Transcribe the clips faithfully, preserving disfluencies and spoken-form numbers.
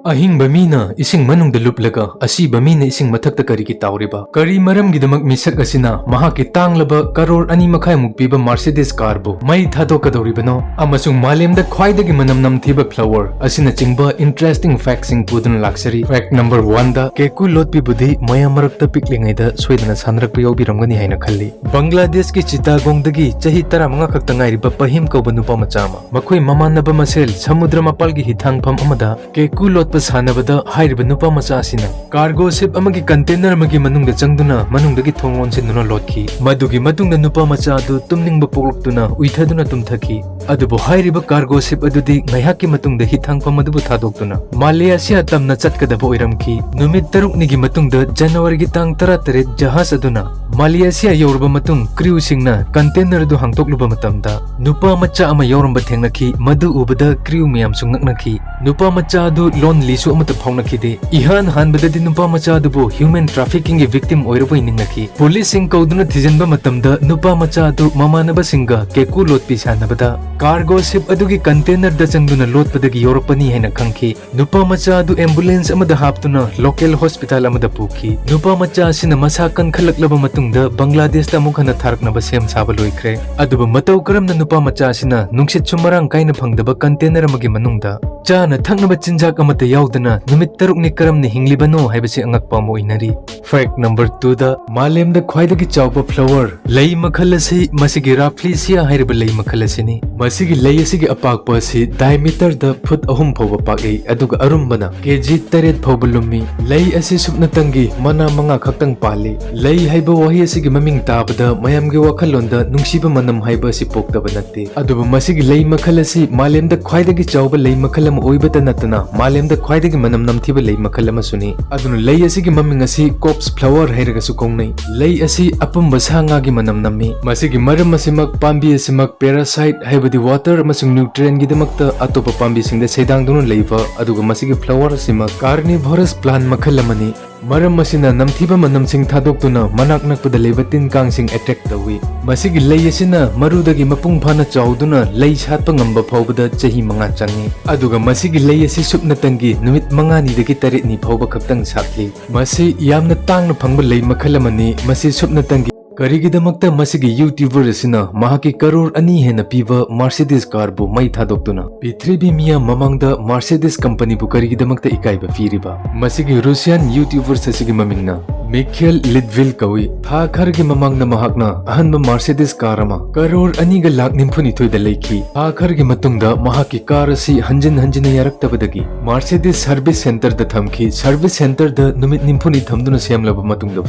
ꯑꯍꯤꯡꯕ ꯃꯤꯅ ꯏꯁꯤꯡ ꯃꯅꯨꯡꯗ ꯂꯨꯞꯂꯒ ꯑꯁꯤꯕ ꯃꯤꯅ ꯏꯁꯤꯡ ꯃꯊꯛꯇ ꯀꯔꯤꯒꯤ ꯇꯥꯎꯔꯤꯕ? ꯀꯔꯤ ꯃꯔꯝꯒꯤꯗꯃꯛ ꯃꯤꯁꯛ ꯑꯁꯤꯅ ꯃꯍꯥꯛꯀꯤ ꯇꯥꯡꯂꯕ ꯀꯔꯣꯔ ꯑꯅꯤ ꯃꯈꯥꯏꯃꯨꯛ ꯄꯤꯕ Mercedes car ꯕꯨ ꯃꯩ ꯊꯥꯗꯣꯛꯀꯗꯧꯔꯤꯕꯅꯣ? ꯑꯃꯁꯨꯡ ꯃꯥꯂꯦꯝꯗ ꯈ꯭ꯋꯥꯏꯗꯒꯤ ꯃꯅꯝ ꯅꯝꯊꯤꯕ flower ꯑꯁꯤꯅꯆꯤꯡꯕ interesting fact ꯁꯤꯡ ꯄꯨꯗꯨꯅ ꯂꯥꯛꯆꯔꯤ꯫ Fact number one ꯗ, ꯀꯦꯀꯨ ꯂꯣꯠꯄꯤꯕꯨꯗꯤ ꯃꯌꯥꯝ ꯃꯔꯛꯇ ꯄꯤꯛꯂꯤꯉꯩꯗ ꯁꯣꯏꯗꯅ ꯁꯥꯟꯅꯔꯛꯄ ꯌꯥꯎꯕꯤꯔꯝꯒꯅꯤ ꯍꯥꯏꯅ ꯈꯜꯂꯤ꯫ ꯕꯪꯒ꯭ꯂꯥꯗꯦꯁꯀꯤ ꯆꯤꯇꯥꯒꯣꯡꯗꯒꯤ ꯆꯍꯤ ꯇꯔꯥꯃꯉꯥ ꯈꯛꯇ ꯉꯥꯏꯔꯤꯕ ꯄꯍꯤꯝ ꯀꯧꯕ ꯅꯨꯄꯥ ꯃꯆꯥ ꯑꯃ ꯃꯈꯣꯏ ꯃꯃꯥꯟꯅꯕ ꯃꯁꯦꯜ ꯁꯃꯨꯗ꯭ꯔ ꯃꯄꯥꯜꯒꯤ ꯍꯤꯊꯥꯡꯐꯝ ꯑꯃꯗ ꯀꯦꯀꯨ ꯂꯣꯠꯄ ꯁꯥꯟꯅꯕꯗ ꯍꯥꯏꯔꯤꯕ ꯅꯨꯄꯥ ꯃꯆꯥ ꯑꯁꯤꯅ cargo ship ꯑꯃꯒꯤ container ꯑꯃꯒꯤ ꯃꯅꯨꯡꯗ ꯆꯪꯗꯨꯅ ꯃꯅꯨꯡꯗꯒꯤ ꯊꯣꯡ ꯂꯣꯟꯁꯤꯟꯗꯨꯅ ꯂꯣꯠꯈꯤ꯫ ꯃꯗꯨꯒꯤ ꯃꯇꯨꯡꯗ ꯅꯨꯄꯥ ꯃꯆꯥ ꯑꯗꯨ ꯇꯨꯝꯅꯤꯡꯕ ꯄꯣꯛꯂꯛꯇꯨꯅ ꯎꯏꯊꯗꯨꯅ ꯇꯨꯝꯊꯈꯤ꯫ ꯑꯗꯨꯕꯨ ꯍꯥꯏꯔꯤꯕ cargo ship ꯑꯗꯨꯗꯤ ꯉꯥꯏꯍꯥꯛꯀꯤ ꯃꯇꯨꯡꯗ ꯍꯤꯊꯥꯡꯐꯝ ꯑꯗꯨꯕꯨ ꯊꯥꯗꯣꯛꯇꯨꯅ ꯃꯥꯂꯦꯁꯤꯌꯥ ꯇꯝꯅ ꯆꯠꯀꯗꯕ ꯑꯣꯏꯔꯝꯈꯤ꯫ ꯅꯨꯃꯤꯠ ꯇꯔꯨꯛꯅꯤꯒꯤ ꯃꯇꯨꯡꯗ ꯖꯅꯋꯥꯔꯤꯒꯤ ꯇꯥꯡ ꯇꯔꯥꯇꯔꯦꯠ ꯖꯍꯥꯖ ꯑꯗꯨꯅ ꯃꯥꯂꯦꯁꯤꯌꯥ ꯌꯧꯔꯕ ꯃꯇꯨꯡ crew ꯁꯤꯡꯅ container ꯑꯗꯨ ꯍꯥꯡꯗꯣꯛꯂꯨꯕ ꯃꯇꯝꯗ ꯅꯨꯄꯥ ꯃꯆꯥ ꯑꯃ ꯌꯥꯎꯔꯝꯕ ꯊꯦꯡꯅꯈꯤ꯫ ꯃꯗꯨ ꯎꯕꯗ crew ꯃꯌꯥꯝꯁꯨ ꯉꯛꯅꯈꯤ꯫ ꯅꯨꯄꯥ ꯃꯆꯥ ꯑꯗꯨ lonely ꯁꯨ ꯑꯃꯠꯇ ꯐꯥꯎꯅꯈꯤꯗꯦ꯫ ꯏꯍꯥꯟ ꯍꯥꯟꯕꯗꯗꯤ ꯅꯨꯄꯥ ꯃꯆꯥ ꯑꯗꯨꯕꯨ human trafficking ꯒꯤ victim ꯑꯣꯏꯔꯕꯣꯏ ꯅꯤꯡꯅꯈꯤ꯫ ꯄꯨꯂꯤꯁꯁꯤꯡ ꯀꯧꯗꯨꯅ ꯊꯤꯖꯤꯟꯕ ꯃꯇꯝꯗ ꯅꯨꯄꯥ ꯃꯆꯥ ꯑꯗꯨ ꯃꯃꯥꯟꯅꯕꯁꯤꯡꯒ ꯀꯦꯀꯨ ꯂꯣꯠꯄꯤ ꯁꯥꯟꯅꯕꯗ cargo ship ꯑꯗꯨꯒꯤ container ꯗ ꯆꯪꯗꯨꯅ ꯂꯣꯠꯄꯗꯒꯤ ꯌꯧꯔꯛꯄꯅꯤ ꯍꯥꯏꯅ ꯈꯪꯈꯤ꯫ ꯅꯨꯄꯥ ꯃꯆꯥ ꯑꯗꯨ ambulance ꯑꯃꯗ ꯍꯥꯞꯇꯨꯅ local hospital ꯑꯃꯗ ꯄꯨꯈꯤ꯫ ꯅꯨꯄꯥ ꯃꯆꯥ ꯑꯁꯤꯅ ꯃꯁꯥ ꯀꯟꯈꯠꯂꯛꯂꯕ ꯃꯇꯨꯡꯗ ꯕꯪꯒ꯭ꯂꯥꯗꯦꯁꯇ ꯑꯃꯨꯛ ꯍꯟꯅ ꯊꯥꯔꯛꯅꯕ ꯁꯦꯝ ꯁꯥꯕ ꯂꯣꯏꯈ꯭ꯔꯦ꯫ ꯑꯗꯨꯕꯨ ꯃꯇꯧ ꯀꯔꯝꯅ ꯅꯨꯄꯥ ꯃꯆꯥ ꯑꯁꯤꯅ ꯅꯨꯡꯁꯤꯠꯁꯨ ꯃꯔꯥꯡ ꯀꯥꯏꯅ ꯐꯪꯗꯕ container ꯑꯃꯒꯤ ꯃꯅꯨꯡꯗ ꯆꯥꯅ ꯊꯛꯅꯕ ꯆꯤꯟꯖꯥꯛ ꯑꯃꯠꯇ ꯌꯥꯎꯗꯅ ꯅꯨꯃꯤꯠ ꯇꯔꯨꯛꯅꯤ ꯀꯔꯝꯅ ꯍꯤꯡꯂꯤꯕꯅꯣ ꯍꯥꯏꯕꯁꯤ ꯑꯉꯛꯄ ꯑꯃ ꯑꯣꯏꯅꯔꯤ꯫ Fact number two ꯗ, ꯃꯥꯂꯦꯝꯗ ꯈ꯭ꯋꯥꯏꯗꯒꯤ ꯆꯥꯎꯕ flower, ꯂꯩ ꯃꯈꯜ ꯑꯁꯤ ꯃꯁꯤꯒꯤ Rafflesia ꯍꯥꯏꯔꯤꯕ ꯂꯩ ꯃꯈꯜ ꯑꯁꯤꯅꯤ꯫ ꯃꯁꯤꯒꯤ ꯂꯩ ꯑꯁꯤꯒꯤ ꯑꯄꯥꯛꯄ ꯑꯁꯤ diameter ꯗ ꯐꯨꯠ ꯑꯍꯨꯝ ꯐꯥꯎꯕ ꯄꯥꯛꯏ, ꯑꯗꯨꯒ ꯑꯔꯨꯝꯕꯅ ꯀꯦ ꯖꯤ ꯇꯔꯦꯠ ꯐꯥꯎꯕ ꯂꯨꯝꯃꯤ꯫ ꯂꯩ ꯑꯁꯤ ꯁꯨꯞꯅꯇꯪꯒꯤ ꯃꯅꯥ ꯃꯉꯥ ꯈꯛꯇꯪ ꯄꯥꯜꯂꯤ꯫ ꯂꯩ ꯍꯥꯏꯕ ꯋꯥꯍꯩ ꯑꯁꯤꯒꯤ ꯃꯃꯤꯡ ꯇꯥꯕꯗ ꯃꯌꯥꯝꯒꯤ ꯋꯥꯈꯜꯂꯣꯟꯗ ꯅꯨꯡꯁꯤꯕ ꯃꯅꯝ ꯍꯥꯏꯕ ꯑꯁꯤ ꯄꯣꯛꯇꯕ ꯅꯠꯇꯦ꯫ ꯑꯗꯨꯕꯨ ꯃꯁꯤꯒꯤ ꯂꯩ ꯃꯈꯜ ꯑꯁꯤ ꯃꯥꯂꯦꯝꯗ ꯈ꯭ꯋꯥꯏꯗꯒꯤ ꯆꯥꯎꯕ ꯂꯩ ꯃꯈꯜ ꯑꯃ ꯑꯣꯏꯕꯇ ꯅꯠꯇꯅ ꯃꯥꯂꯦꯝꯗ ꯈ꯭ꯋꯥꯏꯗꯒꯤ ꯃꯅꯝ ꯅꯝꯊꯤꯕ ꯂꯩ ꯃꯈꯜ ꯑꯃꯁꯨꯅꯤ꯫ ꯑꯗꯨꯅ ꯂꯩ ꯑꯁꯤꯒꯤ ꯃꯃꯤꯡ ꯑꯁꯤ corpse flower ꯍꯥꯏꯔꯒꯁꯨ ꯀꯧꯅꯩ꯫ ꯂꯩ ꯑꯁꯤ ꯑꯄꯨꯝꯕ ꯁꯥ ꯉꯥꯒꯤ ꯃꯅꯝ ꯅꯝꯃꯤ꯫ ꯃꯁꯤꯒꯤ ꯃꯔꯝ ꯑꯁꯤꯃꯛ ꯄꯥꯝꯕꯤ ꯑꯁꯤꯃꯛ parasite ꯍꯥꯏꯕꯗꯤ water ꯑꯃꯁꯨꯡ nutrient ꯒꯤꯗꯃꯛꯇ ꯑꯇꯣꯞꯄ ꯄꯥꯝꯕꯤꯁꯤꯡꯗ ꯁꯩꯗꯥꯡꯗꯨꯅ ꯂꯩꯕ, ꯑꯗꯨꯒ ꯃꯁꯤꯒꯤ flower ꯑꯁꯤꯃꯛ carnivorous plant ꯃꯈꯜ ꯑꯃꯅꯤ꯫ ꯃꯔꯝ ꯑꯁꯤꯅ ꯅꯝꯊꯤꯕ ꯃꯅꯝꯁꯤꯡ ꯊꯥꯗꯣꯛꯇꯨꯅ ꯃꯅꯥꯛ ꯅꯛꯄꯗ ꯂꯩꯕ ꯇꯤꯟ ꯀꯥꯡꯁꯤꯡ attract ꯇꯧꯏ꯫ ꯃꯁꯤꯒꯤ ꯂꯩ ꯑꯁꯤꯅ ꯃꯔꯨꯗꯒꯤ ꯃꯄꯨꯡ ꯐꯥꯅ ꯆꯥꯎꯗꯨꯅ ꯂꯩ ꯁꯥꯠꯄ ꯉꯝꯕ ꯐꯥꯎꯕꯗ ꯆꯍꯤ ꯃꯉꯥ ꯆꯪꯏ꯫ ꯑꯗꯨꯒ ꯃꯁꯤꯒꯤ ꯂꯩ ꯑꯁꯤ ꯁꯨꯞꯅꯇꯪꯒꯤ ꯅꯨꯃꯤꯠ ꯃꯉꯥꯅꯤꯗꯒꯤ ꯇꯔꯦꯠꯅꯤ ꯐꯥꯎꯕ ꯈꯛꯇꯪ ꯁꯥꯠꯂꯤ꯫ ꯃꯁꯤ ꯌꯥꯝꯅ ꯇꯥꯡꯅ ꯐꯪꯕ ꯂꯩ ꯃꯈꯜ ꯑꯃꯅꯤ꯫ ꯃꯁꯤ ꯁꯨꯞꯅꯇꯪꯒꯤ ꯀꯔꯤꯒꯤꯗꯃꯛꯇ ꯃꯁꯤꯒꯤ YouTuber ꯑꯁꯤꯅ ꯃꯍꯥꯛꯀꯤ ꯀꯔꯣꯔ ꯑꯅꯤ ꯍꯦꯟꯅ ꯄꯤꯕ Mercedes car ꯕꯨ ꯃꯩ ꯊꯥꯗꯣꯛꯇꯨꯅ ꯄ꯭ꯔꯤꯊꯤꯕꯤ ꯃꯤꯌꯥꯝ ꯃꯃꯥꯡꯗ Mercedes company ꯕꯨ ꯀꯔꯤꯒꯤꯗꯃꯛꯇ ꯏꯀꯥꯏꯕ ꯄꯤꯔꯤꯕ? ꯃꯁꯤꯒꯤ Russian YouTubers ꯑꯁꯤꯒꯤ ꯃꯃꯤꯡꯅ Mikhail Litvil ꯀꯧꯏ꯫ ꯊꯥ ꯈꯔꯒꯤ ꯃꯃꯥꯡꯗ ꯃꯍꯥꯛꯅ ꯑꯍꯟꯕ Mercedes car ꯑꯃ ꯀꯔꯣꯔ ꯑꯅꯤꯒ ꯂꯥꯈ ꯅꯤꯐꯨꯅꯤꯊꯣꯏꯗ ꯂꯩꯈꯤ꯫ ꯊꯥ ꯈꯔꯒꯤ ꯃꯇꯨꯡꯗ ꯃꯍꯥꯛꯀꯤ car ꯑꯁꯤ ꯍꯟꯖꯤꯟ ꯍꯟꯖꯤꯟꯅ ꯌꯥꯔꯛꯇꯕꯗꯒꯤ Mercedes service center ꯗ ꯊꯝꯈꯤ꯫ Service center ꯗ ꯅꯨꯃꯤꯠ ꯅꯤꯐꯨꯅꯤ ꯊꯝꯗꯨꯅ ꯁꯦꯝꯂꯕ ꯃꯇꯨꯡꯗ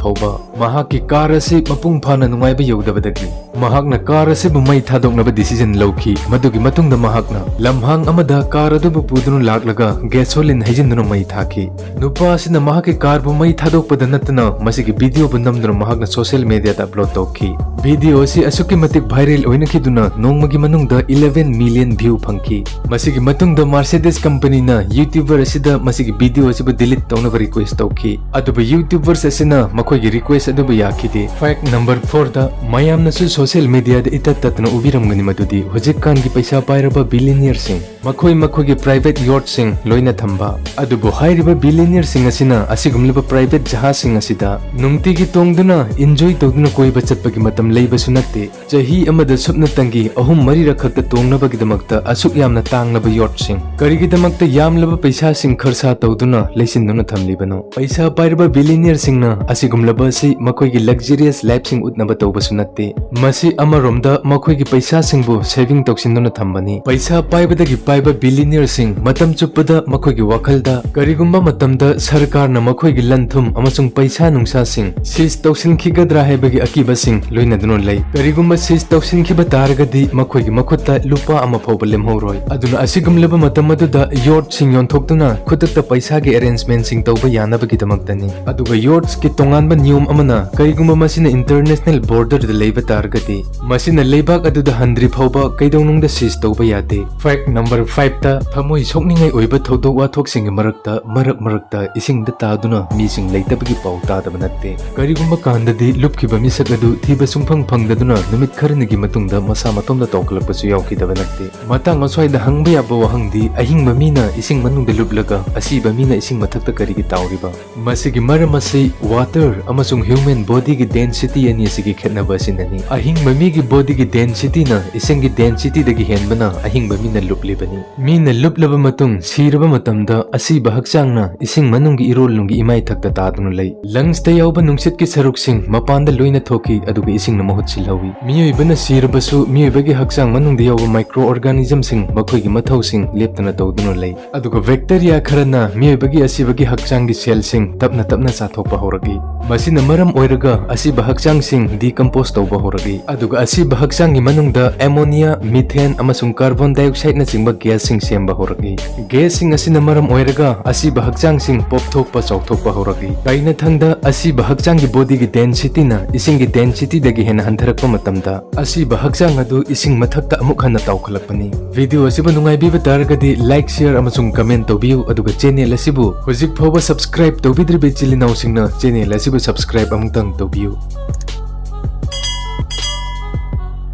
ꯐꯥꯎꯕ ꯃꯍꯥꯛꯀꯤ car ꯑꯁꯤ ꯃꯄꯨꯡ ꯐꯥꯅ ꯅꯨꯡꯉꯥꯏꯕ ꯌꯧꯗꯕꯗꯒꯤ ꯃꯍꯥꯛꯅ car ꯑꯁꯤꯕꯨ ꯃꯩ ꯊꯥꯗꯣꯛꯅꯕ decision ꯂꯧꯈꯤ꯫ ꯃꯗꯨꯒꯤ ꯃꯇꯨꯡꯗ ꯃꯍꯥꯛꯅ ꯂꯝꯍꯥꯡ ꯑꯃꯗ car ꯑꯗꯨꯕꯨ ꯄꯨꯗꯨꯅ ꯂꯥꯛꯂꯒ gasoline ꯍꯩꯖꯤꯟꯗꯨꯅ ꯃꯩ ꯊꯥꯈꯤ꯫ ꯅꯨꯄꯥ ꯑꯁꯤꯅ ꯃꯍꯥꯛꯀꯤ car ꯕꯨ ꯃꯩ ꯊꯥꯗꯣꯛꯄꯗ ꯅꯠꯇꯅ ꯃꯁꯤꯒꯤ video ꯕꯨ ꯅꯝꯗꯨꯅ ꯃꯍꯥꯛꯅ social media ꯗ upload ꯇꯧꯈꯤ꯫ Video ꯑꯁꯤ ꯑꯁꯨꯛꯀꯤ ꯃꯇꯤꯛ viral ꯑꯣꯏꯅꯈꯤꯗꯨꯅ ꯅꯣꯡꯃꯒꯤ ꯃꯅꯨꯡꯗ eleven million view ꯐꯪꯈꯤ꯫ ꯃꯁꯤꯒꯤ ꯃꯇꯨꯡꯗ Mercedes company ꯅ YouTuber ꯑꯁꯤꯗ ꯃꯁꯤꯒꯤ video ꯑꯁꯤꯕꯨ delete ꯇꯧꯅꯕ request ꯇꯧꯈꯤ꯫ ꯑꯗꯨꯕꯨ YouTubers ꯑꯁꯤꯅ ꯃꯈꯣꯏꯒꯤ request ꯑꯗꯨꯕꯨ ꯌꯥꯈꯤꯗꯦ꯫ Fact number four ꯗ ꯃꯌꯥꯝꯅꯁꯨ social media ꯗ ꯏꯇꯠ ꯇꯠꯇꯅ ꯎꯕꯤꯔꯝꯒꯅꯤ ꯃꯗꯨꯗꯤ ꯍꯧꯖꯤꯛꯀꯥꯟꯒꯤ ꯄꯩꯁꯥ ꯄꯥꯏꯔꯕ billionaire ꯁꯤꯡ ꯃꯈꯣꯏ ꯃꯈꯣꯏꯒꯤ private yacht ꯁꯤꯡ ꯂꯣꯏꯅ ꯊꯝꯕ꯫ ꯑꯗꯨꯕꯨ ꯍꯥꯏꯔꯤꯕ billionaire ꯁꯤꯡ ꯑꯁꯤꯅ ꯑꯁꯤꯒꯨꯝꯂꯕ private ꯖꯍꯥꯖꯁꯤꯡ ꯑꯁꯤꯗ ꯅꯨꯡꯇꯤꯒꯤ ꯇꯣꯡꯗꯨꯅ enjoy ꯇꯧꯗꯨꯅ ꯀꯣꯏꯕ ꯆꯠꯄꯒꯤ ꯃꯇꯝ ꯂꯩꯕꯁꯨ ꯅꯠꯇꯦ꯫ ꯆꯍꯤ ꯑꯃꯗ ꯁꯨꯞꯅꯇꯪꯒꯤ ꯑꯍꯨꯝ ꯃꯔꯤꯔꯛ ꯈꯛꯇ ꯇꯣꯡꯅꯕꯒꯤꯗꯃꯛꯇ ꯑꯁꯨꯛ ꯌꯥꯝꯅ ꯇꯥꯡꯂꯕ yacht ꯁꯤꯡ ꯀꯔꯤꯒꯤꯗꯃꯛꯇ ꯌꯥꯝꯂꯕ ꯄꯩꯁꯥꯁꯤꯡ ꯈꯔꯁꯥ ꯇꯧꯗꯨꯅ ꯂꯩꯁꯤꯟꯗꯨꯅ ꯊꯝꯂꯤꯕꯅꯣ? ꯄꯩꯁꯥ ꯄꯥꯏꯔꯕ billionaire ꯁꯤꯡꯅ ꯑꯁꯤꯒꯨꯝꯂꯕ ꯑꯁꯤ ꯃꯈꯣꯏꯒꯤ luxurious life ꯁꯤꯡ ꯎꯠꯅꯕ ꯇꯧꯕꯁꯨ ꯅꯠꯇꯦ꯫ ꯃꯁꯤ ꯑꯃꯔꯣꯝꯗ ꯃꯈꯣꯏꯒꯤ ꯄꯩꯁꯥꯁꯤꯡꯕꯨ saving ꯇꯧꯁꯤꯟꯗꯨꯅ ꯊꯝꯕꯅꯤ꯫ ꯄꯩꯁꯥ ꯄꯥꯏꯕꯗꯒꯤ ꯄꯥꯏꯕ billionaire ꯁꯤꯡ ꯃꯇꯝ ꯆꯨꯞꯄꯗ ꯃꯈꯣꯏꯒꯤ ꯋꯥꯈꯜꯗ ꯀꯔꯤꯒꯨꯝꯕ ꯃꯇꯝꯗ ꯁꯔꯀꯥꯔꯅ ꯃꯈꯣꯏꯒꯤ ꯂꯟ ꯊꯨꯝ ꯑꯃꯁꯨꯡ ꯄꯩꯁꯥ ꯅꯨꯡꯁꯥꯁꯤꯡ ꯁꯤꯖ ꯇꯧꯁꯤꯟꯈꯤꯒꯗ꯭ꯔꯥ ꯍꯥꯏꯕꯒꯤ ꯑꯀꯤꯕꯁꯤꯡ ꯂꯣꯏꯅꯗꯨꯅ ꯂꯩ꯫ ꯀꯔꯤꯒꯨꯝꯕ ꯁꯤꯖ ꯇꯧꯁꯤꯟꯈꯤꯕ ꯇꯥꯔꯒꯗꯤ ꯃꯈꯣꯏꯒꯤ ꯃꯈꯨꯠꯇ ꯂꯨꯄꯥ ꯑꯃ ꯐꯥꯎꯕ ꯂꯦꯝꯍꯧꯔꯣꯏ꯫ ꯑꯗꯨꯅ ꯑꯁꯤꯒꯨꯝꯂꯕ ꯃꯇꯝ ꯑꯗꯨꯗ ꯌꯣꯠꯁꯤꯡ ꯌꯣꯟꯊꯣꯛꯇꯨꯅ ꯈꯨꯗꯛꯇ ꯄꯩꯁꯥꯒꯤ ꯑꯦꯔꯦꯟꯖꯃꯦꯟꯁꯤꯡ ꯇꯧꯕ ꯌꯥꯅꯕꯒꯤꯗꯃꯛꯇꯅꯤ꯫ ꯑꯗꯨꯒ ꯌꯣꯠꯁꯀꯤ ꯇꯣꯉꯥꯟꯕ ꯅꯤꯌꯣꯝ ꯑꯃꯅ, ꯀꯔꯤꯒꯨꯝꯕ ꯃꯁꯤꯅ ꯏꯟꯇꯔꯅꯦꯁꯅꯦꯜ ꯕꯣꯔꯗꯔꯗ ꯂꯩꯕ ꯇꯥꯔꯒꯗꯤ, ꯃꯁꯤꯅ ꯂꯩꯕꯥꯛ ꯑꯗꯨꯗ ꯍꯟꯗ꯭ꯔꯤ ꯐꯥꯎꯕ ꯀꯩꯗꯧꯅꯨꯡꯗ ꯁꯤꯖ ꯇꯧꯕ ꯌꯥꯗꯦ꯫ ꯐꯦꯛ ꯅꯝꯕꯔ ꯐꯥꯏꯚꯇ, ꯊꯃꯣꯏ ꯁꯣꯛꯅꯤꯡꯉꯥꯏ ꯑꯣꯏꯕ ꯊꯧꯗꯣꯛ ꯋꯥꯊꯣꯛꯁꯤꯡꯒꯤ ꯃꯔꯛꯇ ꯃꯔꯛ ꯃꯔꯛꯇ ꯏꯁꯤꯡꯗ ꯇꯥꯗꯨꯅ ꯃꯤꯁꯤꯡ ꯂꯩꯇꯕꯒꯤ ꯄꯥꯎ ꯇꯥꯗꯕ ꯅꯠꯇꯦ꯫ ꯀꯔꯤꯒꯨꯝꯕ ꯀꯥꯟꯗꯗꯤ ꯂꯨꯞꯈꯤꯕ ꯃꯤꯁꯛ ꯑꯗꯨ ꯊꯤꯕ ꯁꯨꯡꯐꯪ ꯐꯪꯗꯗꯨꯅ ꯅꯨꯃꯤꯠ ꯈꯔꯅꯤꯒꯤ ꯃꯇꯨꯡꯗ ꯃꯁꯥ ꯃꯇꯣꯝꯇ ꯇꯥꯎꯈꯠꯂꯛꯄꯁꯨ ꯌꯥꯎꯈꯤꯗꯕ ꯅꯠꯇꯦ꯫ ꯃꯇꯥꯡ ꯑꯁ꯭ꯋꯥꯏꯗ ꯍꯪꯕ ꯌꯥꯕ ꯋꯥꯍꯪꯗꯤ, ꯑꯍꯤꯡꯕ ꯃꯤꯅ ꯏꯁꯤꯡ ꯃꯅꯨꯡꯗ ꯂꯨꯞꯂꯒ ꯑꯁꯤꯕ ꯃꯤꯅ ꯏꯁꯤꯡ ꯃꯊꯛꯇ ꯀꯔꯤꯒꯤ ꯇꯥꯎꯔꯤꯕ? ꯃꯁꯤꯒꯤ ꯃꯔꯝ ꯑꯁꯤ ꯋꯥꯇꯔ ꯑꯃꯁꯨꯡ ꯍ꯭ꯌꯨꯃꯦꯟ ꯕꯣꯗꯤꯒꯤ ꯗꯦꯟꯁꯤꯇꯤ ꯑꯅꯤ ꯑꯁꯤꯒꯤ ꯈꯦꯠꯅꯕ ꯑꯁꯤꯅꯅꯤ꯫ ꯑꯍꯤꯡꯕ ꯃꯤꯒꯤ ꯕꯣꯗꯤꯒꯤ ꯗꯦꯟꯁꯤꯇꯤꯅ ꯏꯁꯤꯡꯒꯤ ꯗꯦꯟꯁꯤꯇꯤꯗꯒꯤ ꯍꯦꯟꯕꯅ ꯑꯍꯤꯡꯕ ꯃꯤꯅ ꯂꯨꯞꯂꯤꯕꯅꯤ꯫ ꯃꯤꯅ ꯂꯨꯞꯂꯕ ꯃꯇꯨꯡ ꯁꯤꯔꯕ ꯃꯇꯝꯗ ꯑꯁꯤꯕ ꯍꯛꯆꯥꯡꯅ ꯏꯁꯤꯡ ꯃꯅꯨꯡꯒꯤ ꯏꯔꯣꯜꯅꯨꯡꯒꯤ ꯏꯃꯥꯏꯊꯛꯇ ꯇꯥꯗꯨꯅ ꯂꯩ꯫ ꯂꯪꯁꯇ ꯌꯥꯎꯕ ꯅꯨꯡꯁꯤꯠꯀꯤ ꯁꯔꯨꯛꯁꯤꯡ ꯃꯄꯥꯟꯗ ꯂꯣꯏꯅ ꯊꯣꯛꯈꯤ, ꯑꯗꯨꯒ ꯏꯁꯤꯡꯅ ꯃꯍꯨꯠ ꯁꯤꯜꯍꯧꯏ꯫ ꯃꯤꯑꯣꯏꯕꯅ ꯁꯤꯔꯕꯁꯨ ꯃꯤꯑꯣꯏꯕꯒꯤ ꯍꯛꯆꯥꯡ ꯃꯅꯨꯡꯗ ꯌꯥꯎꯕ ꯃꯥꯏꯀ꯭ꯔꯣ ꯑꯣꯔꯒꯥꯅꯤꯖꯝꯁꯤꯡ ꯃꯈꯣꯏꯒꯤ ꯃꯊꯧꯁꯤꯡ ꯂꯦꯞꯇꯅ ꯇꯧꯗꯨꯅ ꯂꯩ꯫ ꯑꯗꯨꯒ ꯕꯦꯛꯇꯦꯔꯤꯌꯥ ꯈꯔꯅ ꯃꯤꯑꯣꯏꯕꯒꯤ ꯑꯁꯤꯕꯒꯤ ꯍꯛꯆꯥꯡꯒꯤ ꯁꯦꯜꯁꯤꯡ ꯇꯞꯅ ꯇꯞꯅ ꯆꯥꯊꯣꯛꯄ ꯍꯧꯔꯛꯏ꯫ ꯃꯁꯤꯅ ꯃꯔꯝ ꯑꯣꯏꯔꯒ ꯑꯁꯤꯕ ꯍꯛꯆꯥꯡꯁꯤꯡ ꯗꯤꯀꯝꯄꯣꯖ ꯇꯧꯕ ꯍꯧꯔꯛꯏ꯫ ꯑꯗꯨꯒ ꯑꯁꯤꯕ ꯍꯛꯆꯥꯡꯒꯤ ꯃꯅꯨꯡꯗ ꯑꯦꯃꯣꯅꯤꯌꯥ, ꯃꯤꯊꯦꯟ ꯑꯃꯁꯨꯡ ꯀꯥꯔꯕꯣꯟ ꯗꯥꯏꯑꯣꯛꯁꯥꯏꯗꯅꯆꯤꯡꯕ ꯒ꯭ꯌꯥꯁꯁꯤꯡ ꯁꯦꯝꯕ ꯍꯧꯔꯛꯏ꯫ ꯒ꯭ꯌꯥꯁꯁꯤꯡ ꯑꯁꯤꯅ ꯃꯔꯝ ꯑꯣꯏꯔꯒ ꯑꯁꯤꯕ ꯍꯛꯆꯥꯡꯁꯤꯡ ꯄꯣꯞꯊꯣꯛꯄ ꯆꯥꯎꯊꯣꯛꯄ ꯍꯧꯔꯛꯏ꯫ ꯀꯥꯏꯅꯊꯪꯗ ꯑꯁꯤꯕ ꯍꯛꯆꯥꯡꯒꯤ ꯕꯣꯗꯤꯒꯤ ꯗꯦꯟꯁꯤꯇꯤꯅ ꯏꯁꯤꯡꯒꯤ ꯗꯦꯟꯁꯤꯇꯤꯗꯒꯤ ꯍꯦꯟꯅ ꯍꯟꯊꯔꯛꯄ ꯃꯇꯝꯗ ꯑꯁꯤꯕ ꯍꯛꯆꯥꯡ ꯑꯗꯨ ꯏꯁꯤꯡ ꯃꯊꯛꯇ ꯑꯃꯨꯛ ꯍꯟꯅ ꯇꯥꯎꯈꯠꯂꯛꯄꯅꯤ꯫ ꯚꯤꯗꯤꯑꯣ ꯑꯁꯤꯕꯨ ꯅꯨꯡꯉꯥꯏꯕꯤꯕ ꯇꯥꯔꯒꯗꯤ ꯂꯥꯏꯛ, ꯁꯤꯌꯔ ꯑꯃꯁꯨꯡ ꯀꯃꯦꯟ ꯇꯧꯕꯤꯌꯨ, ꯑꯗꯨꯒ ꯆꯦꯅꯦꯜ ꯑꯁꯤꯕꯨ ꯍꯧꯖꯤꯛ ꯐꯥꯎꯕ ꯁꯕꯁꯀ꯭ꯔꯥꯏꯕ ꯇꯧꯕꯤꯗ꯭ꯔꯤꯕ ꯏꯆꯤꯜ ꯏꯅꯥꯎꯁꯤꯡꯅ ꯆꯦꯅꯦꯜ ꯑꯁꯤꯕꯨ ꯁꯕꯁꯀ꯭ꯔꯥꯏꯕ ꯑꯃꯨꯛꯇꯪ ꯇꯧꯕꯤꯌꯨ꯫